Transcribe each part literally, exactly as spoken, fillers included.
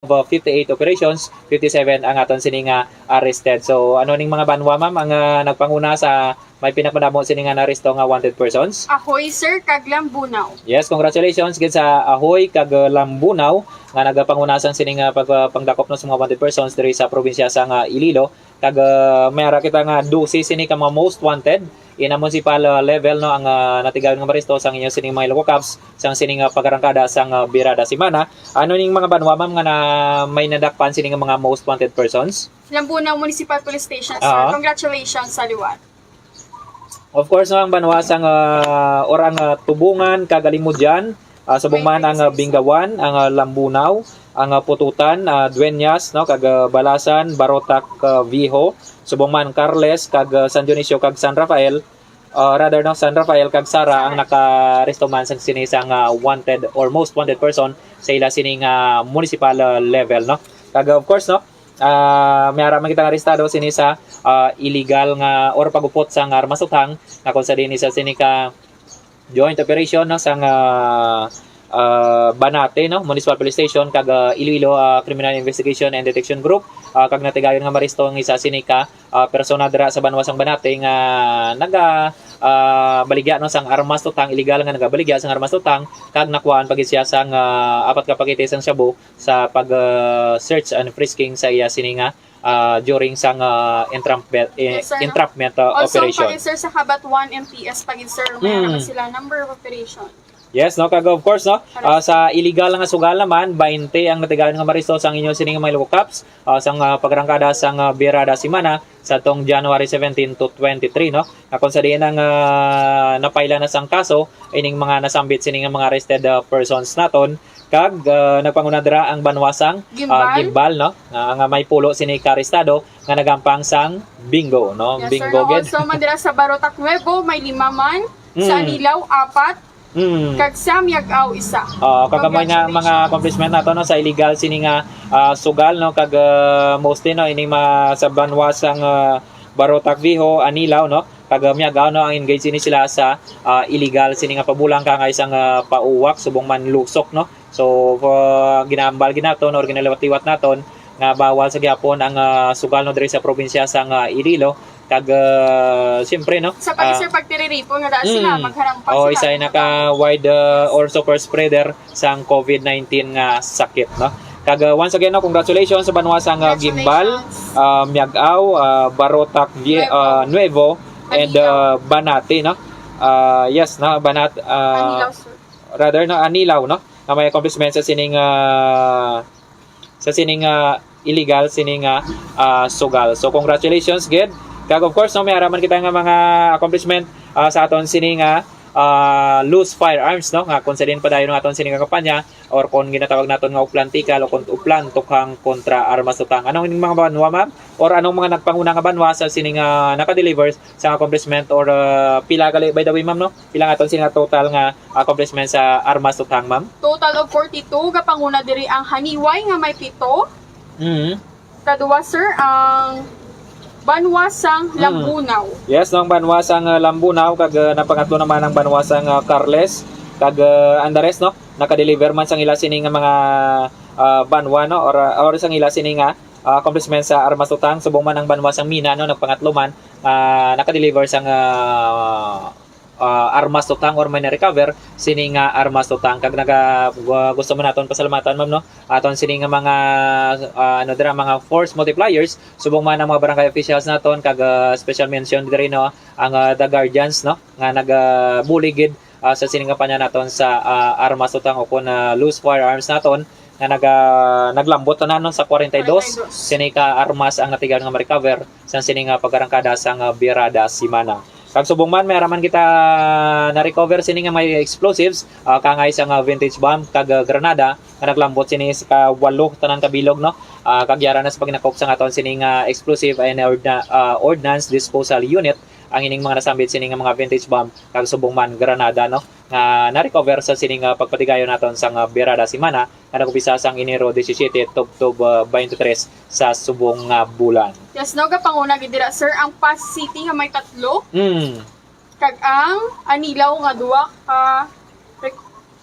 of, uh, fifty-eight operations, fifty-seven ang aton sini nga arrested. So, ano ning mga banwa, ma'am, ang, uh, nagpanguna sa may pinakamadamo sini nga naaresto nga wanted persons? Ahoy, sir, kag Lambunao. Yes, congratulations gid sa Ahoy kag, uh, Lambunao nga nagapanguna sang sini nga pag, uh, pangdakop, no, sa mga wanted persons diri sa probinsya sang, uh, Iloilo. Kag, uh, may ara kita nga dose sini ka mga most wanted in a municipal, uh, level, no, ang, uh, natigayon nga maaresto sang inyo sining mga Ilocos Cops sang sining, uh, pag-arangkada sang, uh, Birada Semana. Ano ning mga banwa, ma'am, nga na may nadakpan sini nga mga most wanted persons? Lambunao Municipal Police Station, sir. Oo. Congratulations sa liwat. Of course, no, ang banwa sang, ah, or ang, ah, Tubungan kag Alimodian, ah, subong man ang, ah, Bingawan, ang, ah, Lambunao, ang, ah, Pututan, ah, Dueñas, no, kag, ah, Balasan, Barotac, ah, Viejo, subong man Carles, kag, ah, San Dionisio, kag San Rafael, ah, rather, no, San Rafael kag Sara ang nakaresto man sa sini sang, ah, wanted or most wanted person sa ila sini nga municipal, ah, level, no. Kag, of course, no, ah, may ara man kita nga arestado sini sa, ah, illegal nga or pag-upot sang armas uthang, nga kung sa diin sa sini ka joint operation, no, sang, ah, ah, Banate, no, Municipal Police Station kag, ah, Iloilo, ah, Criminal Investigation and Detection Group, ah, kag natigayon nga maaresto ang isa sini ka, ah, persona dira sa banwa sang Banate nga naga, ah, baligya, no, sang armas uthang, illegal nga nagabaligya sang armas uthang, kag nakuhaan pa gid siya sang, ah, apat ka pakete sang shabu sa pag, ah, search and frisking sa iya sini nga, ah, during sang, ah, entrapment, eh, Yes, sir, no? entrapment, ah, Also, operation. Pag sir, sa Kabat one M P S pa gid, sir, may Mm. naman sila number of operation. Yes, no, kag of course, no, Correct. ah, sa illegal nga sugal naman, baynte ang natigayon nga maaresto sang inyo sining mga Ilocos Cops, ah, sang, ah, pag-arangkada sang, ah, Birada Semana sa tong January seventeen to twenty-three, no, nga kung sa diin ang, ah, napaila na sang kaso ining mga nasambit sini nga mga arrested, ah, persons naton, kag, ah, nagpanguna dira ang banwa sang, ah, Guimbal. Guimbal, no, nga, nga may pulo sini ka arestado nga nagampang sang bingo, no? Yes, sir, Bingo no? gid. Also, man dira sa Barotac Nuevo, may lima man. Sa Mm. Anilao, apat. Mm. Kag sa Miag-ao, isa. Ah, kag amo na mga Congratulations. accomplishment nato, no, sa illegal sini nga, ah, sugal, no, kag, ah, mostly, no, ini ma-, sa banwa sang, ah, Barotac Viejo, Anilao, no, kag, ah, Miag-ao, no, ang engage ini sila sa, ah, illegal sini nga pabulang kangay sang, ah, pauwak subong man lusok, no. So, ah, ginahambal gid naton or ginaliwat-liwat naton nga bawal sa gihapon ang, ah, sugal, no, diri sa probinsya sang, ah, Iloilo. Kag, ah, siyempre, no, Sa pag, ah, sir, pagtiriripon nga daan sila, mm. magharang pa Oh, sila. isa ay naka-wide, ah, or super spreader sang COVID nineteen nga sakit, no? Kag, ah, once again, no, congratulations sa banwa sang, ah, Gimbal, Congratulations. ah, Miag-ao, ah, Barotac, Vie-, Nuevo. ah, Nuevo, and, Anilao. ah, Banate, no? Ah, yes, no, Banat-, ah, Anilao, sir. rather, no, Anilao, no? Nga may accomplishment sa sining, ah, sa sining, ah, illegal, sining, ah, ah, sugal. So, congratulations gid. Kag of course, no, may ara man kita nga mga accomplishment, ah, sa aton sini nga, ah, loose firearms, no? Nga kung sa diin padayon ang aton sini nga kampanya, or kung ginatawag naton nga Uplan Tikal o kung Uplan Tukhang kontra Armas Uthang. Anong ining mga banwa, ma'am? Or anong mga nagpanguna nga banwa sa sini nga naka-deliver sa accomplishment or, ah, pila gali, by the way, ma'am, no? Pila nga aton sini nga total nga accomplishment sa Armas Uthang, ma'am? Total of forty-two, gapanguna diri ang Haniway nga may pito. Mm. Kadua, sir, ang banwa sang Mm. Lambunao. Yes, no, ang banwa sang, ah, Lambunao, kag, ah, napangatlo naman ang banwa sang, ah, Carles, kag, ah, ang the rest, no, naka-deliver man sang ila sini nga mga, ah, banwa, no, or, ah, or sang ila sini nga, ah, accomplishment sa Armas Uthang, subong man ang banwa sang Mina, no, nagpangatlo man, ah, naka-deliver sang, ah, ah, Armas Uthang or may na-recover sini nga Armas Uthang. Kag naga-, gu-, gusto man naton pasalamatan, ma'am, no? Aton sini nga mga, ah, ano dira, mga force multipliers, subong man ang mga barangay officials naton, kag, ah, special mention diri, no, ang, ah, the guardians, no, nga nagabulig gid, ah, sa sining kampanya naton sa, ah, Armas Uthang o kun, ah, loose firearms naton, nga naga-, naglambot tanan, no, sa forty-two Forty-two. sini ka armas ang natigayon nga ma-recover sa sining, ah, pag-arangkada sang, ah, Birada Semana. Kag subong man, may ara man kita na-recover sini nga may explosives, ah, kangay sang, ah, vintage bomb kag, ah, granada nga naglambot sini sa ka walo tanan ka bilog, no? Ah, kag yara na sa paghinakop sang aton sini nga explosive and ordna-, ah, ordnance disposal unit ang ining mga nasambit sini nga mga vintage bomb kag subong man granada, no, nga na-recover sa sini nga pagpatigayon naton sang, ah, Birada Semana nga nag-umpisa sang Enero disisiete tubtob, ah, twenty-three sa subong nga bulan. Yes, no, gapanguna gid dira, sir, ang Pas City nga may tatlo. Mm. Kag ang Anilao nga duha ka,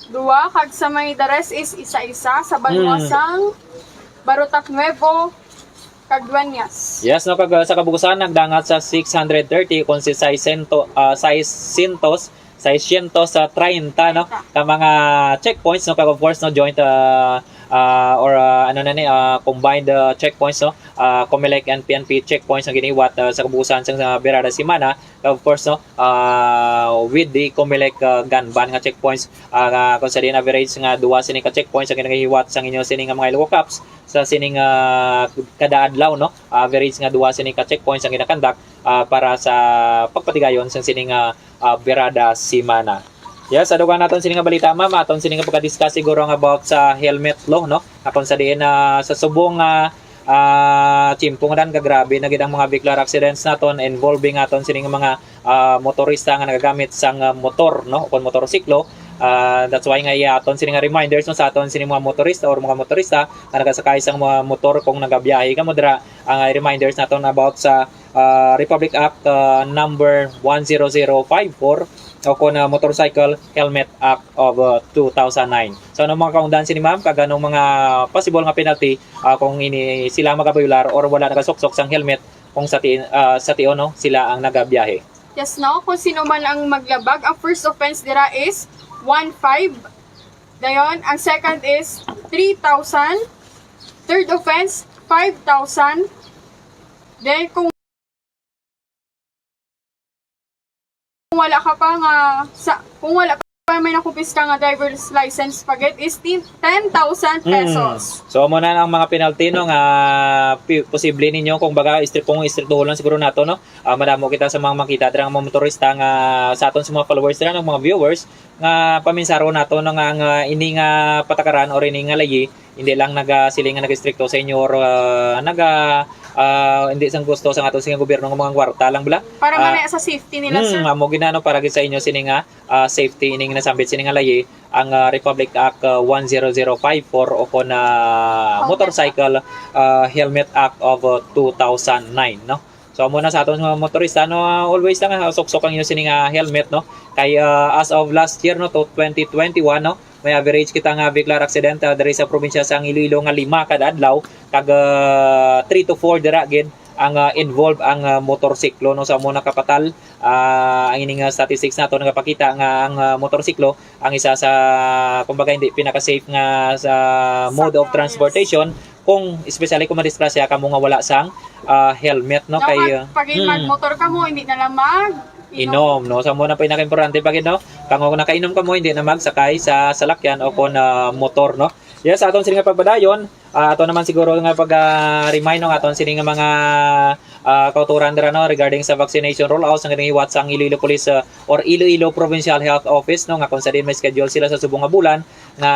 duha, kag sa may the rest is isa-isa sa banwa Mm. sang Barotac Nuevo, kag Dueñas. Yes, no, kag uh, sa kabugusan nagdangat sa six hundred thirty kon si seiscientos, uh, seiscientos, seiscientos treinta, no, ka mga checkpoints, no, kag of course, no, joint uh, uh, or uh, ano na ni uh, combined uh, checkpoints, no, uh, Comelec and P N P checkpoints ang giniwat uh, sa kabugusan sa, sa Birada Semana, of course, no, uh, with the Comelec uh, gun ban nga checkpoints, uh, kung sa din average nga duwa sini ka checkpoints ang ginahiwat sa inyo sini nga mga Ilocos Cops sa sining uh, kada adlaw, no, average nga duwa sini ka checkpoints ang ginakandak uh, para sa pagpatigayon sa sining uh, uh, Birada Semana. Yes, sa dugang naton sini nga balita, ma'am, aton sini nga pagka-discuss siguro ang about sa helmet law, no? Aton sa diin na uh, sa subong nga uh, uh, chimpong ran kagrabe na gid ang mga vehicular accidents naton involving aton sining mga uh, motorista nga nagagamit sang uh, motor, no, o kon motorsiklo. Uh, that's why nga iya aton sining reminders, no, sa aton sining mga motorista or mga motorista nga nagasakay sang mga motor kung nagabiyahe kamo dira, ang uh, reminders naton about sa uh, Republic Act uh, number one zero zero five four o kon uh, Motorcycle Helmet Act of uh, two thousand nine. So ano mga kaungdan sini ma'am, kag anong mga possible nga penalty uh, kung ini sila magabayular or wala nagasuksok sang helmet kung sa ti uh, sa tion, no, sila ang nagabiyahe. Yes, no? Kung sino man ang maglabag, ang first offense dira is one five. Dayon, ang second is three thousand. Third offense, five thousand. Then, kung wala ka pa nga sa kung wala pa may nakumpiska nga driver's license pa gid is ten thousand pesos. Mm. So amo na ang mga penalty, no, nga posible ninyo kung baga istri kung istriktuhon lang siguro nato, no. Uh, madamo kita sa mga makita dira nga mga motorista nga sa aton sa mga followers dira, no, mga viewers nga paminsaro nato, no, nga ang uh, ini nga patakaran or ini nga layi hindi lang nagasiling nga nag-istrikto sa inyo or uh, naga uh, hindi sang gusto sa ato sa gobyerno nga mga kwarta lang bala. Para uh, man sa safety nila, hmm, sir. Amo ginano para gid sa inyo sini nga uh, safety ining nasambit sini nga layi ang uh, Republic Act uh, one zero zero five four o kon uh, Motorcycle uh, Helmet Act of uh, two thousand nine, no? So amo na sa aton mga motorista, no, uh, always lang uh, suksok ang inyo sini nga helmet, no? Kay uh, as of last year, no, to twenty twenty-one, no, may average kita nga vehicular accident uh, diri sa probinsya sang Iloilo nga lima kada adlaw, kag uh, three to four dira gid ang uh, involved ang uh, motorsiklo, no, sa amo nakapatal uh, ang ining uh, statistics nato nagapakita nga ang uh, motorsiklo ang isa sa kumbaga hindi pinaka-safe nga sa mode of transportation kung especially kung madisgrasya kamo nga wala sang uh, helmet, no, kay uh, pag hmm. Magmotor kamo hindi na lang mag inom, no? So amo na pinaka-importante pa gid, no? Kung nakainom kamo hindi na magsakay sa salakyan o kung uh, motor, no? Yes, aton sila nga pagpadayon, uh, ato naman siguro nga pag-remind, uh, no, aton sini nga mga uh, kauturan dira, no, regarding sa vaccination rollout sa ginahiwat sang Iloilo Police uh, or Iloilo Provincial Health Office, no, nga kung sa din may schedule sila sa subong nga bulan nga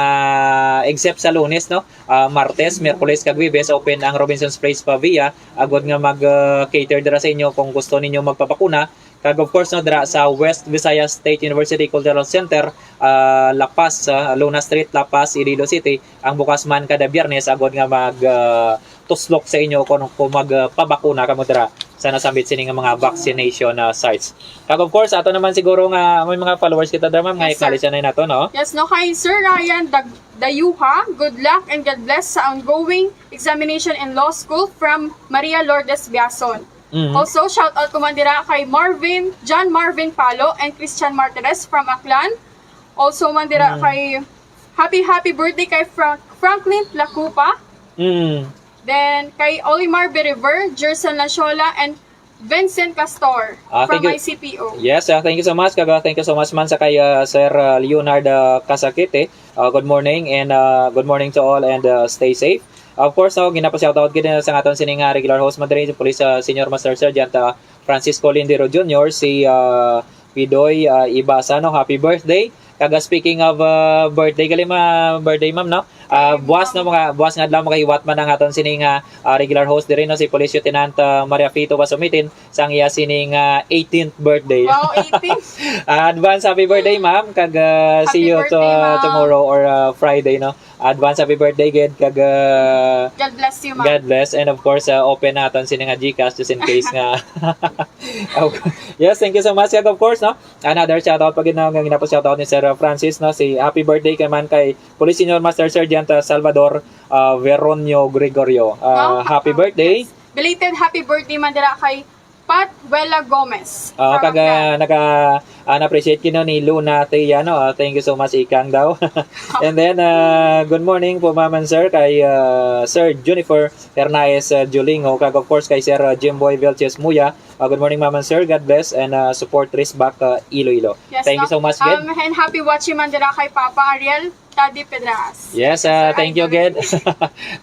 except sa Lunes, no, uh, Martes, Miyerkules kag Huwebes open ang Robinson's Place Pavia agod nga mag uh, cater dira sa inyo kung gusto ninyo magpabakuna. Kag of course, no, dira sa West Visayas State University Cultural Center, uh, La Paz, uh, Luna Street, La Paz, Iloilo City, ang bukas man kada Biyernes agod nga mag uh, tuslok sa inyo kung, kung magpabakuna kamo dira sa nasambit sini nga mga vaccination uh, sites. Kag of course, ato naman siguro nga may mga followers kita dira, ma'am, nga yes, acknowledge na nato, no? Yes, no, kay Sir Ryan Dag Dayuha, good luck and God bless sa ongoing examination in law school from Maria Lourdes Biason. Mm-hmm. Also, shout out ko man dira kay Marvin, John Marvin Palo and Christian Martires from Aklan. Also man dira mm-hmm. kay happy happy birthday kay Frank Franklin Lacupa. Mm. Then kay Olimar Beriver, Jerson Lachola and Vincent Castor uh, from you, I C P O. Yes, uh, thank you so much. Kaga, thank you so much man sa kay uh, Sir uh, Leonard uh, Casakete. Uh, good morning and uh, good morning to all and uh, stay safe. Of course, no, ginapa-shoutout gid sa aton sining uh, regular host madre, si Police uh, Senior Master Sergeant uh, Francisco Lindero Junior, si uh, Pidoy uh, Ibasa, no, happy birthday. Kaga speaking of uh, birthday, gali ma birthday ma'am, no? Uh, buwas no mga buwas nga adlaw makahiwat man ang aton sining uh, uh, regular host diri, no, si Police Lieutenant uh, Maria Fito Basumitin sang iya sining uh, eighteenth birthday. Wow, eighteenth. Uh, advance happy birthday ma'am, kag uh, see you birthday, to, uh, tomorrow or uh, Friday, no. Advance happy birthday gid, kag, ah, God bless you, ma'am. God bless. And of course, ah, open naton sini nga GCash just in case nga. Yes, thank you so much. Kag of course, no, another shout out pa gid, no, nga ginapos shout out ni Sir Francis, no, si happy birthday kay man kay Police Senior Master Sergeant, ah, Salvador, ah, Veronio Gregorio. Ah, Oh, happy birthday. Yes. Belated happy birthday man dira kay Pat Wela Gomez. Ah, from kaga Aklan. Naka, ah, na-appreciate kino ni Luna Tia, no? Ah, thank you so much, Ikang daw. And then, ah, good morning po, Ma'am and Sir, kay, ah, Sir Junifer Hernaez, ah, Julingo, kag of course kay Sir, ah, Jimboy Vilches Muya. Ah, good morning, Ma'am and Sir. God bless and, ah, support Race Back, ah, Iloilo. Yes, Thank you no? so much, Gid. Um, and happy watching man dira kay Papa Ariel Tadi Pedraas. Yes, uh, Sir, thank you Idol. Gid.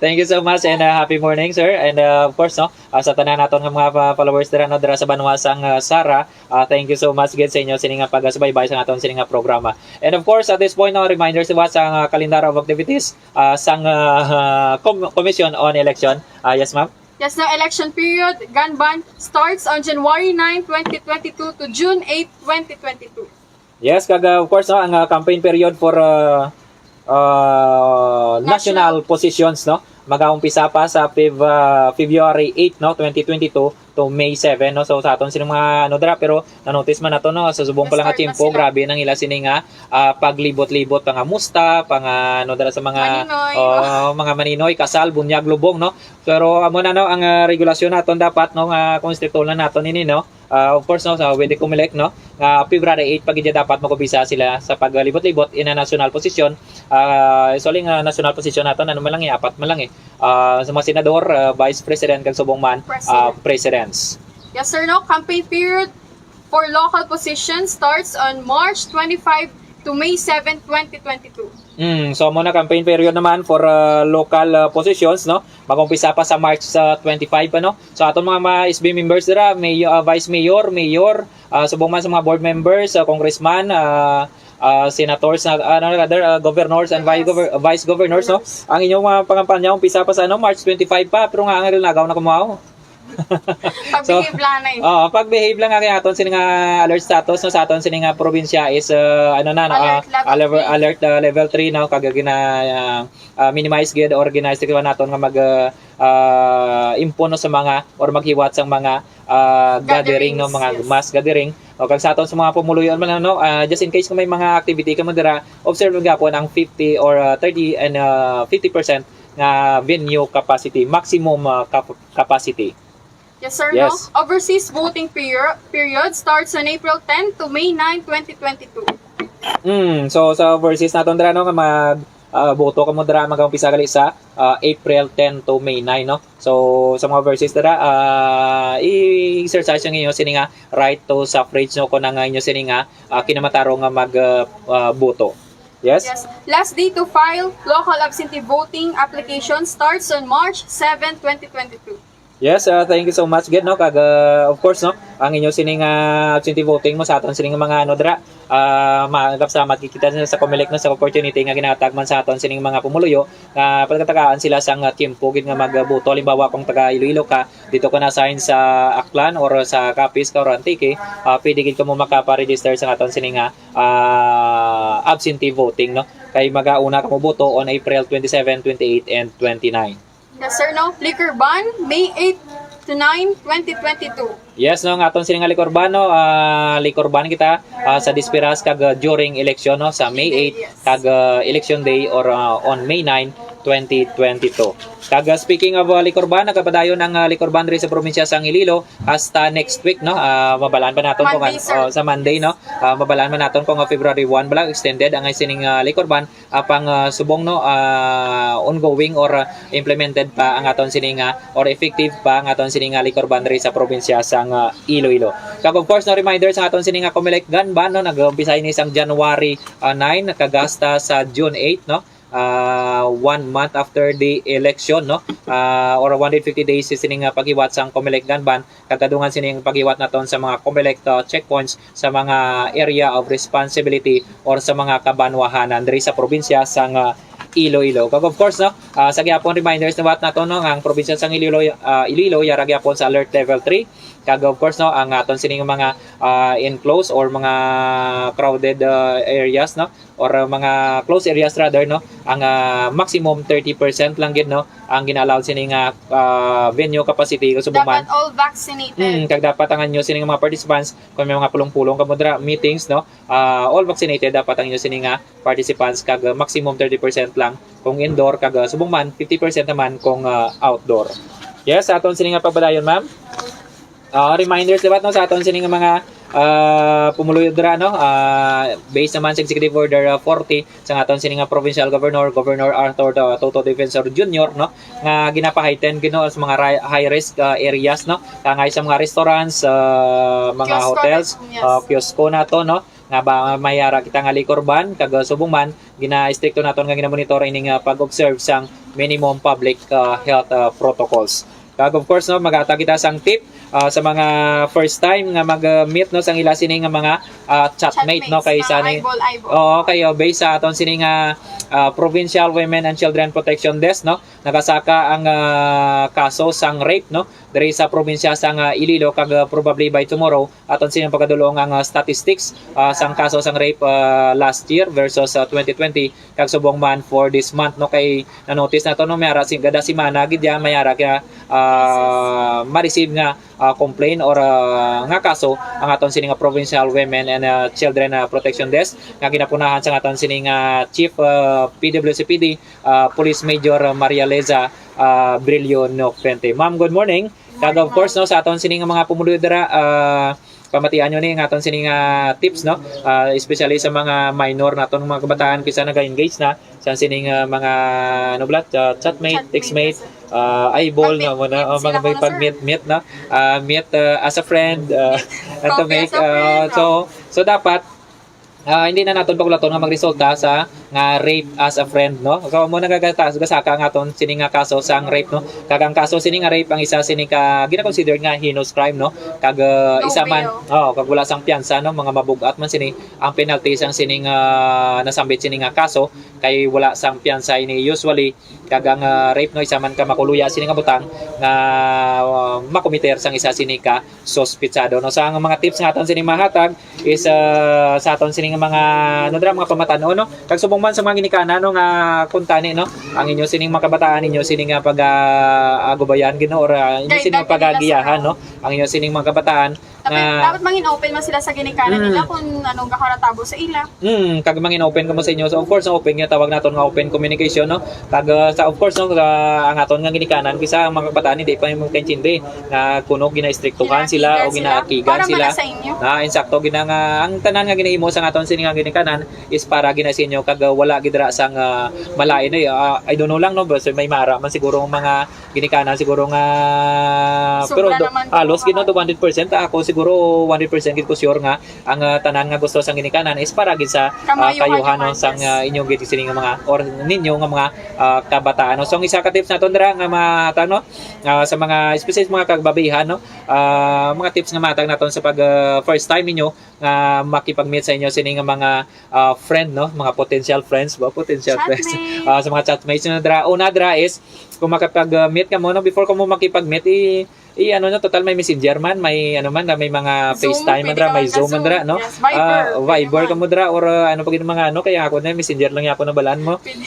Thank you so much and, uh, happy morning, sir. And, uh, of course, no, uh, sa tanan naton nga mga pa- followers dira, no, dira sa banwa sang, uh, Sara, uh, thank you so much gid sa inyo sini nga pagasubaybay sa aton sini nga programa. And of course, at this point, no, reminder sa sa, uh, calendar of activities, uh, sang, uh, uh, Com- Commission on Election. Uh, yes, ma'am. Yes, no, election period, gun ban, starts on January nine, twenty twenty-two to June eight, twenty twenty-two. Yes, kag, uh, of course, no, ang, uh, campaign period for, uh, uh, national National. positions, no, magaumpisa pa sa Feb- uh, February eight, no, twenty twenty-two to May seven, no. So sa aton sini mga ano dira, pero na-notice man nato, no, sa subong pa lang nga Na-start na tiempo, sila. Grabe nang ila sini nga, ah, paglibot-libot, pangamusta, pang, ah, ano dira sa mga Maninoy. Oh, mga Maninoy, Casal, Bunyag, Lubong, no. Pero amo na, no, ang, ah, regulasyon naton dapat, no, nga kung stricto lang naton ini, no. Ah, of course, no, sa with the Comelec, no, nga February eight pa gid dapat mag-umpisa sila sa paglibot-libot in a national position. Ah, so, nga national position naton, ano man lang eh, apat man lang eh. Ah, sa mga senador, ah, vice president, kag subong man, ah, President. presidents. Yes, sir, no? Campaign period for local position starts on March twenty-five to May seven, twenty twenty-two. Mm, so mo na campaign period naman for, uh, local, uh, positions, no? Mag-umpisa pa sa March sa twenty-five, ano? So aton mga, mga S B members dira, mayor, uh, vice mayor, mayor, uh, subong man sa mga board members, uh, congressman, uh, uh, senators, na, ano, rather, uh, governors and vice, Yes. gover- vice governors, no? Ang inyong mga pangampanya umpisa pa sa, ano, March twenty-five pa, pero nga ang nagaw na kumaw. Pag-behave lang na eh. Oo, pag-behave lang ang aton sini nga alert status, no, sa aton sini nga probinsya is, uh, ano na, no, Alert uh, level alert, three. alert, uh, level three, no, kag gina, uh, uh, minimize gid or gina-, naton nga mag, uh, uh, impon, no, sa mga or maghiwat sang mga, uh, gathering, no, mga Gatherings, yes. mass gathering. O kag sa aton sa mga pumuluyo man, no, uh, just in case kung may mga activity kamo dira, observe gapon ang fifty or, uh, thirty and, uh, fifty percent nga venue capacity, maximum, uh, cap- capacity. Yes, sir, Yes. no? Overseas voting period, period starts on April ten to May nine, twenty twenty-two. Mm, so sa overseas naton dira, no, nga mag, ah, boto kamo dira, mag-umpisa gali sa, ah, April ten to May nine, no. So sa mga overseas dira, ah, i-exercise ang inyo sini nga right to suffrage, no, kung ang inyo sini nga, ah, kinamatarong nga mag, ah, ah, boto. Yes? Yes. Last day to file local absentee voting application starts on March seven, twenty twenty-two. Yes, uh, thank you so much gid, no, kag, uh, of course, no, ang inyo sining, uh, absentee voting mo sa aton sining mga ano dira, uh, ma- salamat gid kita sa Comelec, no, sa opportunity nga ginatag man sa aton sining mga pumuluyo nga pagkatagaan sila sang, uh, tiempo gid nga magboto. Halimbawa, kung taga Iloilo ka, dito ka na-assign sa Aklan or sa Capiz ka or Antique, uh, pwede gid kamo makaparegister sa aton sining, uh, uh, absentee voting, no, kay magauna kamo boto on April twenty-seven, twenty-eight, and twenty-nine. Yes, sir, no? Liquor ban, May eight to nine, twenty twenty-two. Yes, no, ang aton sini nga liquor ban, no, ah, liquor ban kita, ah, sa disperas kag, ah, during election, no, sa May eight, Yes. kag, ah, election day or, ah, on May nine, twenty twenty-two. Kag, ah, speaking of, ah, liquor ban, nagapadayon ang, ah, liquor ban diri sa probinsya sang Iloilo hasta next week, no. Ah, mabalaan pa naton kung Monday, an- sir. Oh, sa Monday, no. Ah, mabalaan man naton kung, ah, February one bala extended ang sining, ah, liquor ban. Apang, ah, subong, no, ah, ongoing or, ah, implemented pa ang aton sini nga or effective pa ang aton sini nga liquor ban diri sa probinsya sang, ah, Iloilo. Kag of course, no, reminder sa aton sini nga Comelec gun ban, no, nag-umpisa ini sang January, ah, nine, kag hasta sa June eight, no, ah, one month after the election, no, ah, or one hundred fifty days sini nga paghiwat sang Comelec gun ban, kag kadungan sining paghiwat naton sa mga Comelec, uh, checkpoints sa mga area of responsibility or sa mga kabanwahanan diri sa probinsya sang, uh, Iloilo. Kag of course, no, uh, sa gyapon reminders na wat nato, no, nga ang probinsya sang Iloilo, uh, Iloilo yara gyapon sa alert level three. Kag of course, no, ang aton sining mga, uh, enclosed or mga crowded, uh, areas, no, or, uh, mga closed areas rather, no, ang, uh, maximum thirty percent lang gid, no, ang gina-allow sini nga, uh, venue capacity, kag subong man. Dapat all vaccinated. Mm, kag dapat ang inyo sini nga mga participants, kung may mga pulong-pulong kamo dira, meetings, no, uh, all vaccinated dapat ang inyo sini nga participants, kag, uh, maximum thirty percent lang kung indoor, kag, uh, subong man fifty percent naman kung, uh, outdoor. Yes, sa aton sini nga pagpadayon, ma'am. Ah, reminders liwat, no, sa aton sini nga mga, ah, pumuluyo dira, no? Ah, based naman sa Executive Order, ah, forty sa aton sini nga provincial governor, Governor Arthur, ah, Toto Defensor Junior, no, nga ginapa-heighten gid, no, sa mga ri-, high risk, ah, areas, no, kangay sa mga restaurants, ah, mga hotels, ah, kiosko nato, no, nga ba may ara kita nga liquor ban, kag, ah, subong man gina-estrikto naton nga ginamonitor ining, ah, pag-observe sang minimum public, ah, health, ah, protocols. Kag of course, no, maghatag kita sang tip, ah, sa mga first time nga mag-meet, no, sang ila sini nga mga, ah, chatmate, no, kay sa ni, eyeball, eyeball. Oo, kay, oh, based sa aton sini nga, ah, Provincial Women and Children Protection Desk, no, nagasaka ang, ah, kaso sang rape, no, diri sa probinsya sang, ah, Iloilo, kag, ah, probably by tomorrow aton sini pagadulong ang, ah, statistics, ah, sang kaso sang rape, ah, last year versus, ah, twenty twenty, kag subong man for this month, no, kay na-notice nato, no, may ara sing kada semana gid ya, may ara ka, ah, ma-receive nga, ah, complaint or, ah, nga kaso ang aton sini nga Provincial Women and, ah, Children, ah, Protection Desk nga ginapunahan sang aton sini nga Chief, ah, P W C P D, ah, Police Major Maria Leza, ah, Brillo Nocpente. Ma'am, good morning. Kag of course, no, sa aton sini nga mga pumuluyo dira, ah, pamatian nyo ni nga aton sini nga tips, no? Ah, especially sa mga minor naton mga kabataan, kisa naga-engage na sa sining, ah, mga, ano bala, ah, chatmate, textmate, ah, eyeball, no, mo na, oh, mga may pag-meet-meet, no? Ah, meet, ah, as a friend, ah, and to make, ah, so, so dapat, ah, hindi na naton pagulaton nga magresulta sa nga rape as a friend, no? So, mo nagagata-, gasaka ang aton sini nga kaso sang rape, no? Kag ang kaso sini nga rape ang isa sini ka gina-consider nga heinous crime, no? Kag, ah, isa man, oh, kag wala sang piyansa, no? Mga mabug-at man sini ang penalty sang sini nga nasambit sini nga kaso, kay wala sang piyansa ini usually. Kag ang, ah, rape, no, isa man ka makuluya sini nga butang nga, ah, makomiter sang isa sini ka suspitsado, no? So, ang mga tips nga aton sini mahatag is, ah, sa aton sini nga mga, ano dira, mga pamatan-on, no? Kag subong man sa mga ginikanan, no, nga kuntani, no, ang inyo sining mga kabataan, inyo sini nga pag, ah, agubayan gid, no, or, ah, inyo sini nga pagagiyahan, no, ang inyo sining mga kabataan. Dapat, nga dapat mangin open man sila sa ginikanan nila kung anong gakaratabo sa ila. Hmm, kag mangin open kamo sa inyo. So, of course, open nga tawag naton nga open communication, no? Kag, uh, sa, of course, no, uh, ang aton nga ginikanan, kisa ang mga kabataan hindi pa mo kaintindi nga kuno ginaistriktuhan sila o ginaakigan sila. Para sila. Para sa inyo. Na, insakto gina nga ang tanan nga ginahimo sa aton sini nga ginikanan is para gina sa inyo, kag, uh, wala gid ra sang, uh, malain, eh. Uh, I don't know lang, no, basta may mara man siguro ang mga ginikanan siguro nga, pero sobra do-, naman halos gid, no, one hundred percent. Ako siguro one hundred percent gid ko sure nga ang, ah, tanan nga gusto sang ginikanan is para gid sa, ah, kayuhan, no, sang, ah, inyo gid sini nga mga, or ninyo nga mga, ah, kabataan, no. So, ang isa ka tips naton dira nga mahatag, no, ah, sa mga, especially sa mga kababaihan, no, ah, mga tips nga mahatag naton sa pag, ah, first time ninyo nga makipag-meet sa inyo sini nga mga, ah, friend, no, mga potential friends ba, potential friends. Chatmate. Ah, sa mga chatmates nyo dira, una dira is kung makipag-meet kamo, no, before kamo makipag-meet, i-, i-ano nyo, total may Messenger man, may ano man, may mga FaceTime man dira, may Zoom man dira, no? Yes, Viber, ah, Viber kamo dira, or, ah, ano pa gid mga ano, kaya ako na, Messenger lang ako nabalaan mo. Pwede.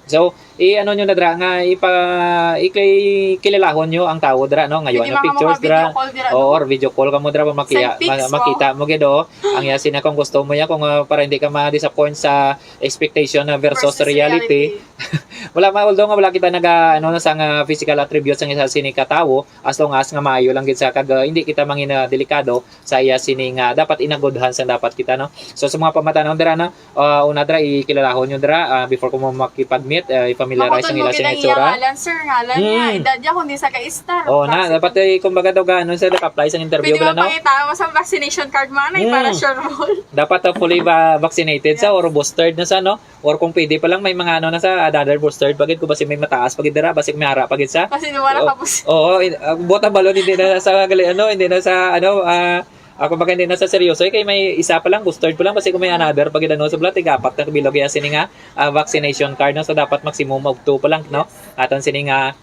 So, i-ano nyo na dira nga, ipa-, ikililahon nyo ang tawo dira, no? Ngayon, pwede ang mga pictures dira, video call dira, o, no? Or video call kamo dira, pa makiya-, ma-, makita mo gid, oh. Ang iya sina kung gusto mo ya, kung, ah, para hindi ka ma-disappoint sa expectation na versus reality. Versus reality. Wala man, although nga wala kita naga, ano, na sa nga physical attributes ang isa sini ka tawo, as long as nga maayo lang gid sa kag, ah, hindi kita mangin, ah, delikado sa iya sini nga dapat in a good hands ang dapat kita, no? So, sa mga pamatanon dira, no? Ah, una dira, ikililahon nyo dira, ah, before ko mo makipag-meet, ah, i-familiarize ang ila sini nga itsura. Ngalan, sir, ngalan niya, edad niya, kung di sa ka-star. Oh, na, dapat, eh, kumbaga daw, ano, sa nag-apply sa interview, pwede mo pangita mo sa vaccination card mo, anay, para sure mo. Dapat, ah, fully va-, vaccinated sa or boosted na sa, no? Or kung pwede pa lang, may mga ano na sa another booster pa gid, kung basi may mataas pa gid dira, basi may ara pa gid sa. Kasi wala ka booster. Oo, in-, ah, buot ang balon, hindi na sa gali-, ano, hindi na sa, ano, ah, ako baka hindi na sa seryoso, eh, kay may isa pa lang, booster pa lang, basi kung may another pa gid, ano, sa bulat, tigapat na kabilog iya sini nga, ah, vaccination card, no? So, dapat maximum of two pa lang, no? Aton sini nga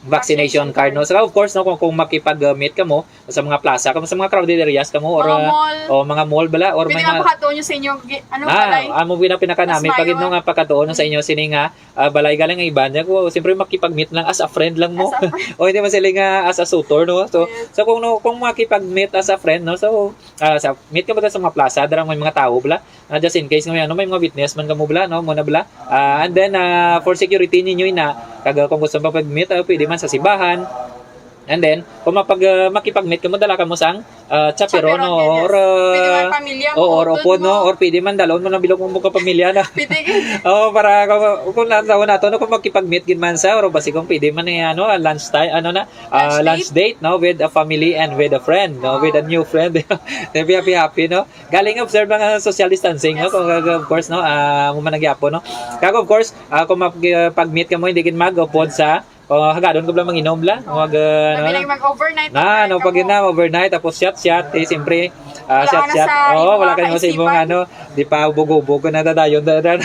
vaccination card, no? So, of course, no, kung, kung makipag-meet kamo sa mga plaza, kamo sa mga crowded areas kamo, or, Mga ah, mall. o mga mall bala, or Pwede may nga mga, pakatuon nyo sa inyo, gi-, ano, ah, balay? amo gina pinakanami Mas pag, no, maayo. nga pakatuon sa inyo sini nga, ah, balay galing nga iban. Yan ko, siyempre, makipag-meet lang as a friend lang mo. As a friend. O hindi man sila nga as a suitor, no? So, Yes. so kung, no, kung makipag-meet as a friend, no? So, ah, sa, meet ka ba sa mga plaza, darang may mga tao, bala? Ah, just in case nga may, ano, may mga witness man kamo, bala, no? Muna, bala. Ah, and then, ah, for security ninyo, ina, kag, ah, kung gusto mo pag-meet, ah, pwede man sa simbahan. And then, kung mapag, ah, makipag-meet kamo, dala kamo sang, ah, chaperone, Chaperone, no? yes. Or, ah, Pwede man pamilya mo, o, or utod upod, no? mo. Or pwede man dalon mo na bilog mo ka pamilya na. Pwede. Oo, para kung, kung na, na, nato, no, kung makipag-meet gid man sa, or basi kung pwede man, eh, ano, ah, lunch time, ano na, ah, Lunch lunch date? date, no, with a family and with a friend, no, with a Ah. new friend. Happy, happy, happy, no? Galing observe ang, ah, social distancing, no? Yes. Kung, ah, of course, no, ah, mo man ang gyapon, no? Kag, of course, ah, kung mag-, ah, pag-meet ka mo, hindi gid mag-upod sa, kung hagadon ko lang manginom lang, mag, ah, ano Labi lang. lagi mag-overnight, Na, ano, overnight pag ka mo. na, overnight, tapos shot-shot, eh, siyempre, ah, Wala ka na shot-shot. sa Oo, imo wala ka na sa imong, kaisipan. ano, di pa ubog-ubog ko na dadayon, da-, da-,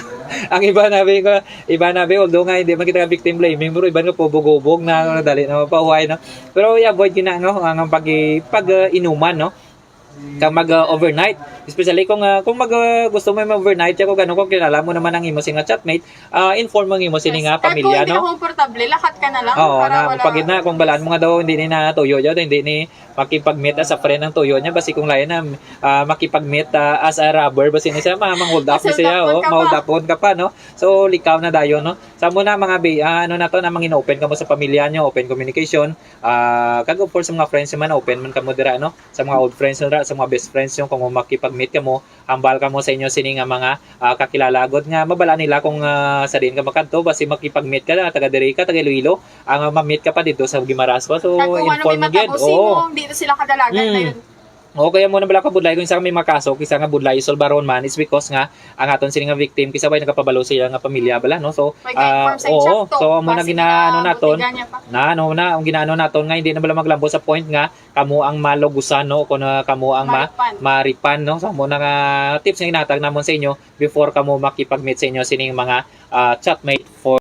ang iba na, bi, ko, iba na, bi, although nga hindi man kita victim blaming, pero iban nga pubog-ubog na, ano, Mm. dali na mapauhay, no? Pero i-avoid yun na, no? Ang, ang pag-, pag, ah, inuman, no? Kag mag, ah, overnight. Especially kung, ah, kung mag, ah, gusto mo mag-overnight, ya, kung ano, kung kilala mo naman ang imo sing nga chatmate, ah, inform mo ang imo sini Yes. nga Kag kung pamilya, hindi no? ka komportable, lakat ka na lang Oo, para na, wala pag na, kung balaan mo nga daw, hindi ni na tuyo, ya, hindi ni makipag-meet as a friend ang tuyo niya, basi kung lain na, ah, makipag-meet, ah, as a robber, basi ni siya, ma-, mang-hold up ni siya, Mas-hold up oh, ka pa. ma-hold up ka pa, no? So, likaw na dayon, no? Sa mo na, mga bi-, ah, ano na to, na mangin-open kamo sa pamilya nyo, open communication, ah, kag of course, sa mga friends nyo man, open man kamo dira, no? Sa mga old friends nyo dira, sa mga best friends nyo, kung makipag-meet kamo, hambal kamo sa inyo sini nga mga, ah, kakilala, agod nga mabala nila kung, ah, sa diin ka makadto, basi makipag-meet ka na, taga diri ka, taga Iloilo, ang, ah, ma-meet ka pa dito sa Guimaras pa. So, Kag kung ano inform may mo gid. matabo sa Oo. imo, di na sila kadalagan Mm. na yun. O kaya mo na bala ka budlay kung isa ka may makaso, kisa nga budlay isulbaron man is because nga ang aton sini nga victim, kisa ba nakapabalo sa iya nga pamilya bala, no? So, May ah, ka-inform sa oo. chat to. So, amo na Basi ginaano na, naton. tutigan niya pa. Na, ano na, ang ginaano naton nga hindi na bala maglambo sa point nga kamo ang malugusan, no? Kung, ah, kamo ang ma-, Maripan. maripan, no? So, amo na nga tips nga ginatag namon sa inyo before kamo makipag-meet sa inyo sining mga, ah, chatmate for